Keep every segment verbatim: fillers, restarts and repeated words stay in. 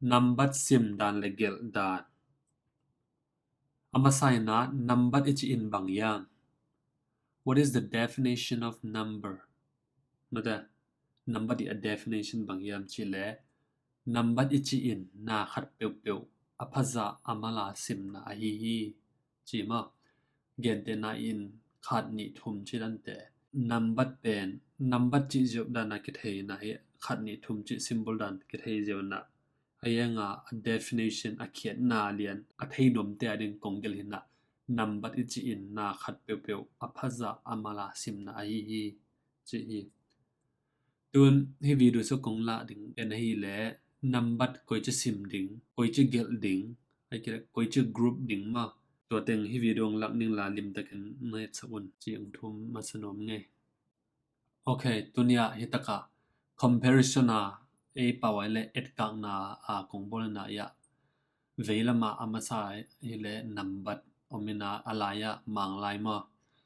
Nambat sim dan le gelh dan. A masa in ah nambat i cih in bang hiam? What is the definition of number? Mate, nambat i a definition bang hiam cih leh, nambat i cih in na khat peuhpeuh a phazah a mala simna ahi hi, ci maw. Gentehna in khat, nih, thum ci dante, nambat pen nambat cih ziau dan a kithei na hi, khat, nih, thum cih symbol dan kithei ziau na. A hiang a, a definition, a khiatna lian a thei nuamte a ding kong gelh hi na, nambat i cih in na khat peuhpeuh a phazah a mala simna ahi hi, ci hi. Tun hih video sung kong lak ding pen ahih leh nambat koici sim ding, koici gelh ding, ahih kei leh koici group ding maw, tua teng hih video hong lak ning la, limtakin na etsak un, ci hong thum masa nuam ing ei. Ok, tuni a hih tak a comparison a, ei pau a hih leh etkakna a kong bawl hi na, hiah veilam a a masa hih leh nambat om hi na, a lai ah Manglai maw,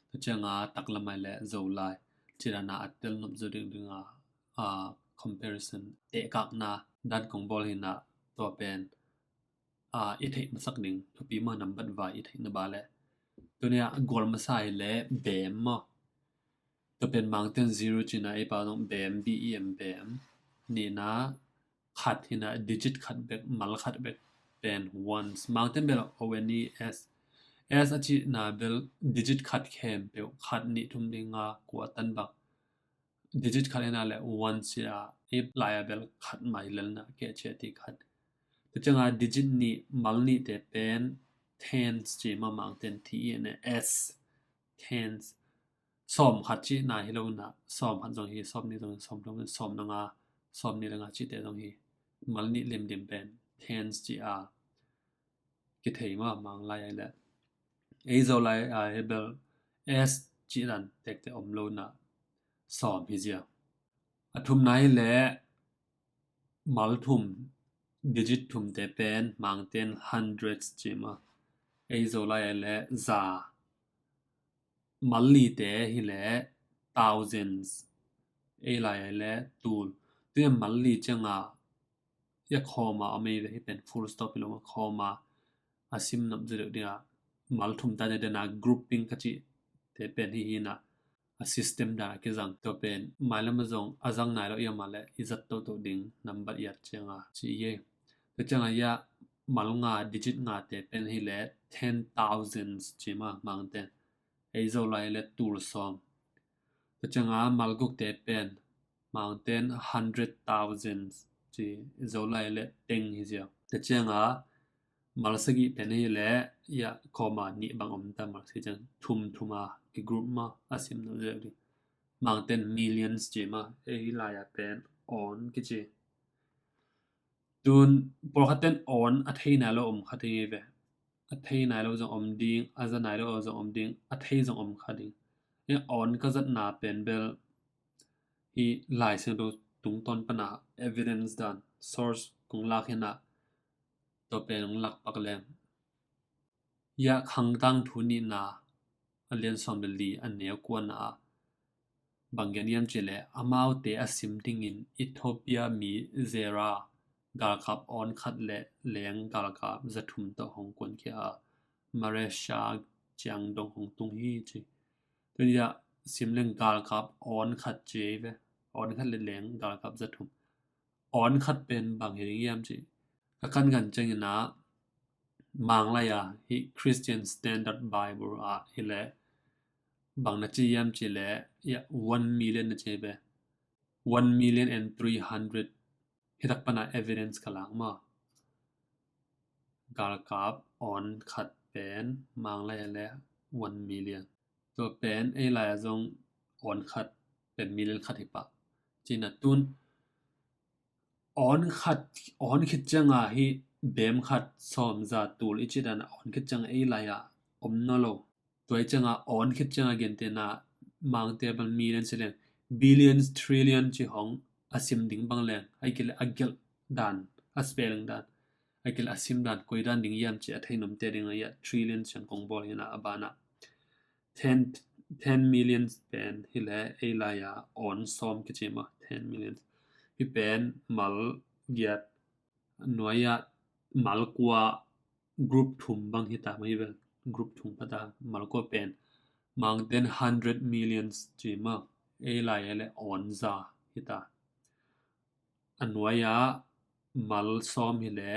tua ciang a taklam a hih leh Zolai, ci dan a a tel nop zaw ding ding a, a comparison, tehkakna dan kong bawl hi na, tua pen a i theih masak ding thupi maw, nambat vai i theih na bang leh. Tuni a gual masa hih leh bem maw. Tua pen Mangte'n zero ci na, ei pau zong bem, B E M, bem. Nihna khat hi na, digit khat bek, mal khat bek pen ones. Mangte'n bel O N E S. S a cih na bel digit khat khempeuh, khat, nih, thum, li, nga, kua, tan bang. Digit khat hi na leh ones ci a, ei lai a bel khat mah hi lel na, keh ciah ti khat. Tua ciang a digit nih, mal nihte pen tens ci maw, Mangte'n T E N S, tens. Sawm khat cih na hi lo na, sawm khat zong hi, sawm nih zong hi, sawm thum, sawm le nga, sawm nih le nga cihte zong hi. Mal nih limlim pen tens ci a kithei maw, Manglai a hih leh. Ei Zolai a hih bel S cih dan tektek om lo na, sawm hi ziau. A thumna hih leh mal thum, digit thumte pen Mangte'n hundreds ci maw. Ei Zolai a hih leh za. Mal lite hih leh thousands. Ei lai a hih leh tul. Tua mal li ciang a, hiah comma om ei ve, hih pen full stop hi lo maw, comma a sim nop zaw deuh ding a, mal thum ta ne dan a grouping ka cihte pen hih hi na, a system dan a kizang. Tua pen mailam a zong a zang nai lo, hiah mah leh i zat toto ding, nambat i at ciang a ci ei. Tua ciang a hiah mal nga, digit ngate pen hih leh ten thousands ci maw, Mangte'n. Ei Zolai a hih leh tul sawm. Tua ciang a mal gukte pen Mangte'n hundred thousands ci, Zolai a hih leh teng hi ziau. Tua ciang a mal sagih pen hih leh, hiah comma nih bang om ta, mal sagih ciang thum thum a kigroup maw, a sim nop zaw ding. Mangte'n millions ci maw, ei lai a pen awn kici. Tun pawlkhatte'n awn a thei nai lo om kha ding hi ve. A thei nai lo zong om ding, a za nai lo zong om ding, a thei zong om kha ding. Hiah awn ka zatna pen bel hih Lai Siangtho tungtawn pan a evidence dan, source kong lak hi na, tua pen hong lak pak leng. Hiah Khang Tangthu Nihna a lian sawm le li, a neu kuana ah bang gen hiam cih leh, amaute a sim dingin Ethiopia mi Zera galkap awn khat le leng galkap za thum tawh hong kuankhia a, Maresha ciang dong hong tung hi ci. Tuni a sim leng galkap awn khat ci ei ve. Awn khat le leng galkap za thum. Awn khat pen bang hi ding hiam cih ka kankan ciangin ah, Manglai a hih Christian Standard Bible ah hi leh bang na ci hiam cih leh, hiah one million na ci hi ve. One million and three hundred. Hih tak pan a evidence ka lak maw. Galkap awn khat pen Manglai a leh one million. Tua pen ei lai a zong awn khat pen million khat hi pah. Cih na tun awn khat, awn khit ciang a hih bem khat sawm za tul i cih dan a awn khit ciang a ei lai a om nawn lo. Tua i ciang a awn khit ciang a gentehna Mangte bang million ci leng billions, trillion ci hong a sim ding bang leng, ahih kei leh a gelh dan, a spelling dan, ahih kei leh a sim dan koi dan ding hiam cih a thei nuamte ding a hiah trillion ciang kong bawl hi na. A ban ah ten, ten million pen hi leh ei lai a awn sawm kici maw, ten million. Hih pen mal giat Nuai-ah mal kua group thum bang hi ta, mah hi bel group thum pha ta. Mal kua pen mangten hundred millions ci mah, ei lai-ah le awn za hi ta. A nuai-ah mal sawm hi le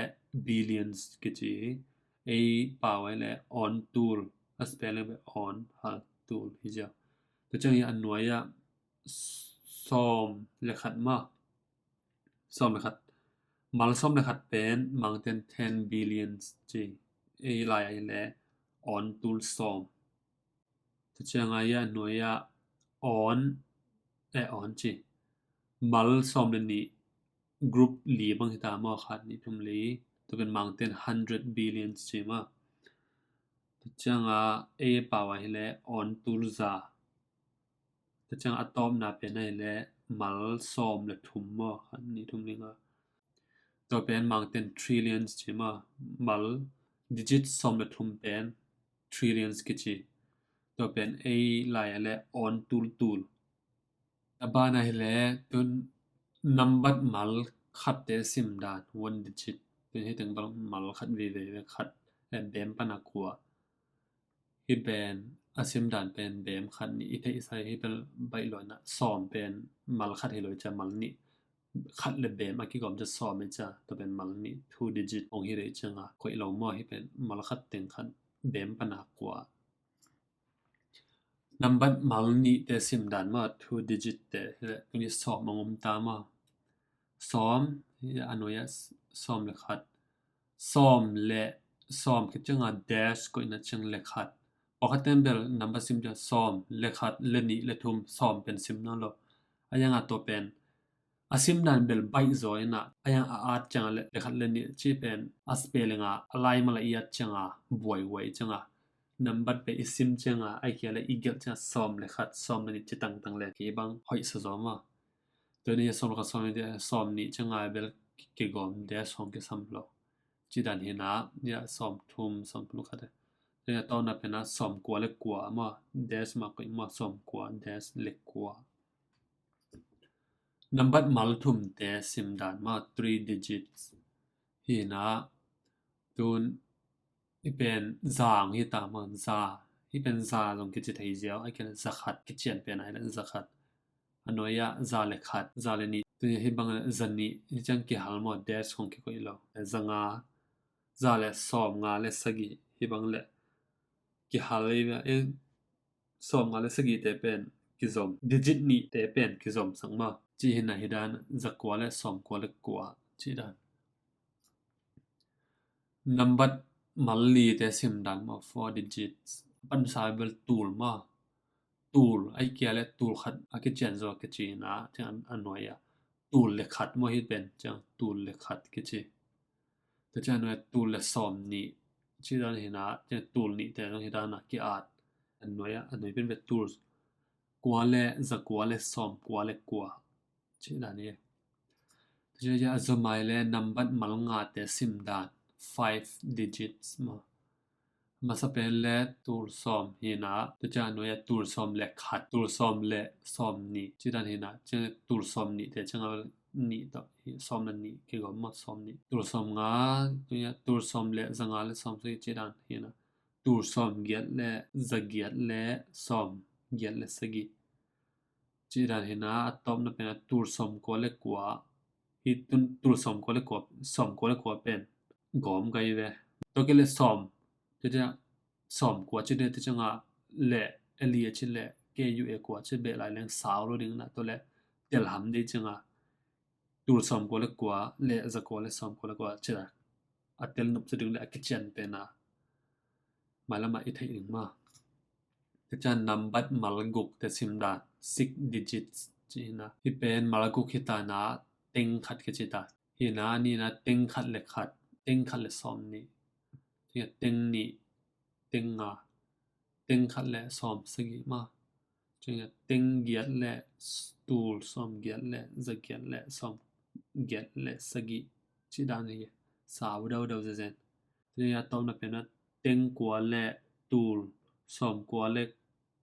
billions kici, ei pau-ah le awn tul, a spelling bel awn hal tul hi ziau. Tua ciang hi a nuai-ah sawm le khat mah, sawm le khat, mal sawm le khat pen mangten ten billions ci, ei lai-ah le awn tul sawm. Tua ciang a nuai-ah awn, eh, awn ci, mal sawm le nih, group li bang hi ta maw, khat nih thum li, tua pen mangten hundred billions ci mah. Tua ciang a ei pau-ah hi le awn tul za. Tua ciang a tawpna pen a hi le mal sawm le thum maw, khat nih thum li nga. Tua pen mangten trillions ci mah, mal digit sawm le thum pen trillions kici. Tua pen ei lai-ah le awn tul tul. A ban a hi le tun nambat mal khatte simdan, one digit. Tun hi teng bel mal khat vive ve, khat, eh, bem pan a kua. Hi pen a simdan pen bem khat nih i theihsa hi, bel baih lo-in a sawm pen mal khat hi lo i ci a, mal nih, khat le bem a kigawm ci a sawm i ci a, tua pen mal nih, two digit hong hi lo i ci a, koih lo maw, hi pen mal khat teng khat bem pan a kua. Nambat mal nihte simdan maw, two digit te hi le tuni sawm hong om ta maw. Sawm, hi a nuai-ah sawm le khat. Sawm le, sawm khit ciang a dash koihna ciang le khat. Pawlkhat ten bel nambat sim ciang sawm le khat le nih le thum, sawm pen sim nawn lo. A yang a tua pen a simdan bel baih zaw in a, a yang a at ciang a le, le khat le nih ci pen a spelling a, a lai mal a i at ciang a buaihuai ciang a, nambat pen i sim ciang a, a kia le i gelh ciang a sawm le khat, sawm le nih ci tangtang le kei bang hoih sa zaw maw. Tua ni a sawm le khat, sawm le nih, sawm nih ciang a bel kigawm, dash hong kisam lo. Ci dan hi na, ya sawm thum, sawm thum khat. Tua ni a tawpna pen a sawm kua le kua maw, dash mah koih maw, sawm kua, dash le kua. Nambat mal thumte simdan maw, three digits. Hi na, tun hi pen za hong hi ta maw, za. Hi pen za zong kici thei ziau, a kia le za khat, kician pen a hi le za khat. A nuai-ah za le khat, za le nih. Tun hi bang le za nih, hi ciang kihal maw, dash hong kikoih lo. Za nga, za le sawm nga le sagih, hi bang le kihal ei ve, eh, sawm nga le sagihte pen kizom, digit nihte pen kizom sak maw. Ci hi na, hi dan za kua le sawm kua le kua ci dan. Nambat mal lite simdan maw, four digits. Pansa bel tul maw. Tul, a kia le tul khat a kician zaw kici na, ciang a nuai-ah tul le khat maw, hi pen ciang tul le khat kici. Tua ciang a nuai-ah tul le sawm nih ci dan hi na, ciang tul nihte zong hi dan a ki-at. A nuai-ah, a nuai pen bel tul kua le za kua le sawm kua le kua ci dan hi. Tua ciang a zomai le nambat mal ngate simdan, five digits maw. Masa pen le tul sawm hi na, tua ciang a nuai-ah tul sawm le khat, tul sawm le sawm nih ci dan hi na, ciang tul sawm nihte ciang a nih tawh hi, sawm le nih kigawm maw, sawm nih. Tul sawm nga, tua ciang tul sawm le za nga le sawm sagih ci dan hi na. Tul sawm giat le za giat le sawm giat le sagih ci dan hi na, a tawpna pen a tul sawm kua le kua. Hi tun tul sawm kua le kua, sawm kua le kua pen gawm gai ve. Tua kia le sawm, tua ciang sawm kua ci le, tua ciang a le, a li a ci le, K U A kua ci beh lai leng sau lo ding na, tua le tel ham dei ciang a tul sawm kua le kua le za kua le sawm kua le kua ci la, a tel nop ci ding le a kician pen a mailam ah i theih ding maw. Tua ciang nambat mal gukte simdan, six digits ci hi na. Hi pen mal guk hi ta na, teng khat kici ta. Hi na, ni na, teng khat le khat, teng khat le sawm nih. Hi na, teng nih, teng nga, teng khat le sawm sagih maw. Ciang a teng giat le tul sawm giat le za giat le sawm giat le sagih ci dan hi. Sau daudau zezen. Tua ciang a tawpna pen a teng kua le tul sawm kua le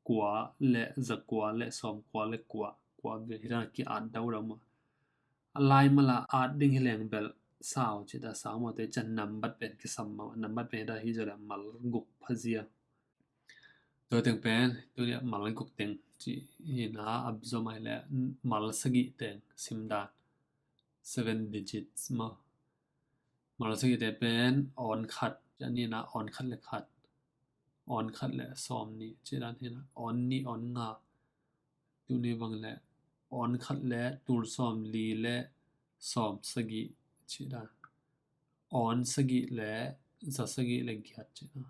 kua le za kua le sawm kua le kua, kua ve hi dan a ki-at daudau maw. A lai mal a at ding hi leng bel sau ci ta, sau maw, tua ciang nambat pen kisam maw, nambat pen hi ta hi zaw leh mal guk phazia. Tua teng pen, tuni a mal guk teng ci hi na, a zom ahih leh mal sagih teng sim dan, seven digits maw. Mal sagih teng pen awn khat, a nihna awn khat le khat, awn khat le sawm nih ci dan hi na, awn nih awn nga, tuni bang leh awn khat le tul sawm li le sawm sagih ci dan, awn sagih le za sagih le giat ci dan.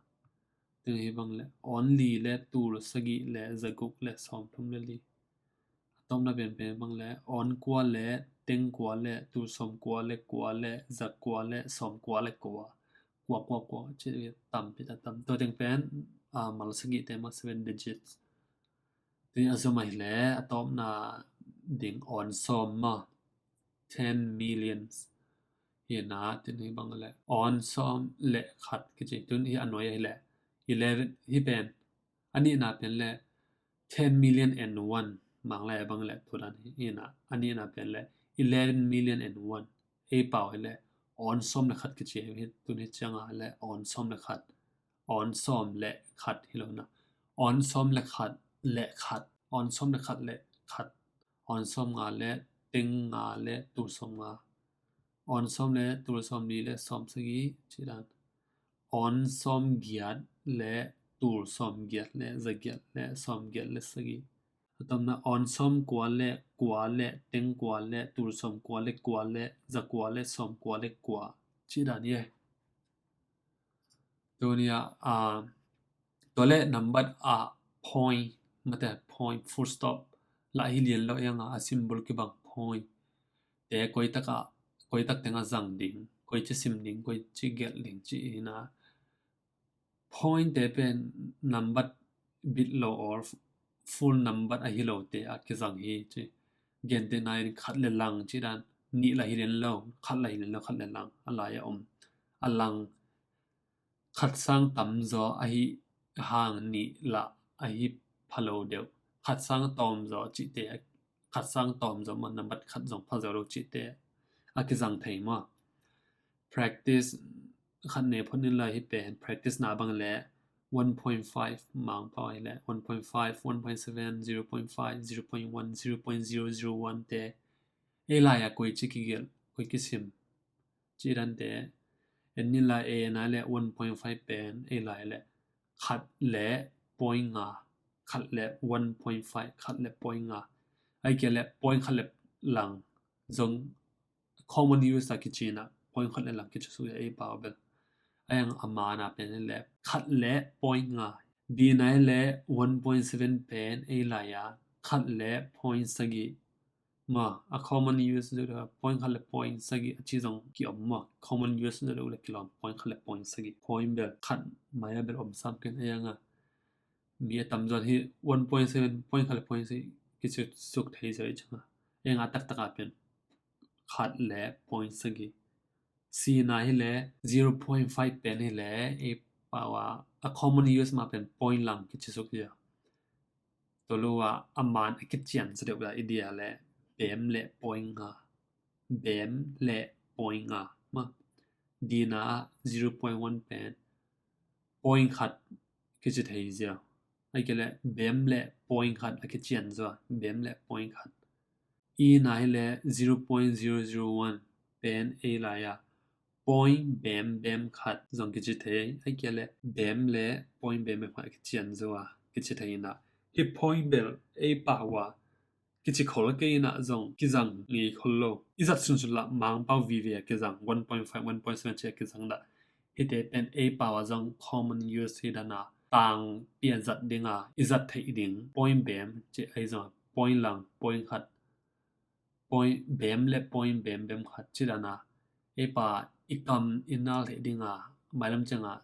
Tuni bang leh awn li le tul sagih le za guk le sawm thum le li. A tawpna pen pen bang leh awn kua le teng kua le tul sawm kua le kua le za kua le sawm kua le kua, kua kua kua ci, tam pi ta tam. Tua teng pen, ah, mal sagih teng maw, seven digits. Tuni a zom ahih leh a tawpna ding awn sawm maw, ten millions hi na, tuni bang leh awn sawm le khat kici. Tuni a nuai ahih leh eleven hi pen, a nihna pen leh ten million and one, Manglai a bang leh tua dan hi na, a nihna pen leh eleven million and one. Ei pau hi leh awn sawm le khat kici hi, tuni ciang a leh awn sawm le khat, awn sawm le khat hi lo na, awn sawm le khat le khat, awn sawm le khat le khat, awn sawm nga le teng nga le tul sawm nga, awn sawm le tul sawm li le sawm sagih ci dan, awn sawm giat le tul sawm giat le za giat le sawm giat le sagih. A tawpna awn sawm kua le kua le teng kua le tul sawm kua le kua le za kua le sawm kua le kua ci dan hi. Tuni a, ah, tua leh nambat a point, mate point, full stop lah hi lian lo, ei ang a symbol kibang point te koi tak a, koi tak teng a zang ding, koi ci sim ding, koi ci gelh ding ci hi na. Point te pen nambat bit lo or full nambat ahi lote a kizang hi ci. Gentehna in khat le lang ci dan, nih lah hi lian lo, khat lah hi lian lo, khat le lang a lai a om. A lang khat sang tam zaw ahi hang nih lah ahi pha lo deuh. Khat sang tawm zaw cihte, khat sang tawm zaw maw, nambat khat zong pha zo lo cihte a kizang thei maw. Practice khat nei phot ni la, hi pen practice na bang leh one point five, Mangpau hi leh one point five, one point seven, zero point five, zero point one, zero point zero zero one te ei lai a koi ci kigelh, koi kisim ci dante en ni la. Ei na leh one point five pen ei lai leh khat le point nga, khat le one point five, khat le point nga, ahih kei leh point khat le lang zong common use a kici na, point khat le lang kici suk a, ei pau bel. Ahih hang a man a pen hi leh khat le point nga. B na hi leh one point seven pen ei lai a khat le point sagih. Maw, a common use zong point khat le point sagih a ci zong ki-om maw. Common use zong le kilawm, point khat le point sagih. Point bel khat mai a bel om sam ken, ahih hang a mi a tamzaw in one point seven, point khat le point sagih kici suk thei zaw i ci hang a. Ei hang a taktak a pen khat le point sagih. C na hi leh zero point five pen hi leh ei pau a, a common use mah pen point lang kici suk hi a. Tua lo a a man a kician sa deuh a i dia leh bem le point nga, bem le point nga maw. D na zero point one pen point khat kici thei ziau. Ahih kei leh bem le point khat a kician zaw, bem le point khat. E na hi leh zero point zero zero one pen ei lai a point bem bem khat zong kici thei, ahih kei leh bem le point bem bem khat a kician zaw a kici thei hi na. Hi point bel ei pau a kici khol kei hi na, zong kizang ngei khol lo. I zat sunsun lah Mangpau vive a kizang, one point five, one point seven ci a kizang dah. Hihte pen ei pau a zong common use hi dan a, tangpi a zat ding a i zat theih ding point bem ci, ahi zong point lang, point khat, point bem le point bem bem khat ci dan a, ei pau i kam i nal theih ding a, mailam ciang a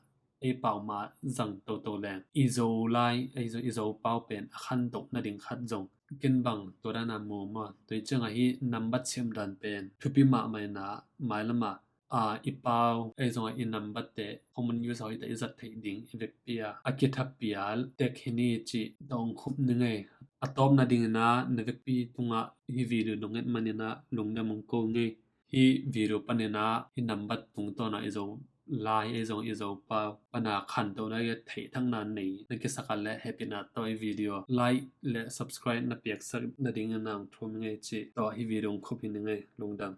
ei pau mah zang toto leng i Zo lai, ei Zo, i Zo pau pen a khantoh nading khat zong ken bang tua dan a mu maw. Tua hi ciang a hi nambat siam dan pen thupi mahmah hi na, mailam a, a, i pau, ei zong a i nambat te common use a hoih tak i zat theih ding i vekpi a, a kithapial tek hi ni cih tawh hong khup ni ngei. A tawpna ding in a na vekpi tungah hi video nong et man in a lungdam hong ko ngei. Hih video panin ah hih nambat tungtawn ah i Zo lai, i Zo, i Zopa pana khantohna i theih thakna nei na kisak a leh hehpihna tawh hih video like le subscribe na piaksak nadingin ah thum ing ei cih tawh hih video khup hi ning ei. Lungdam.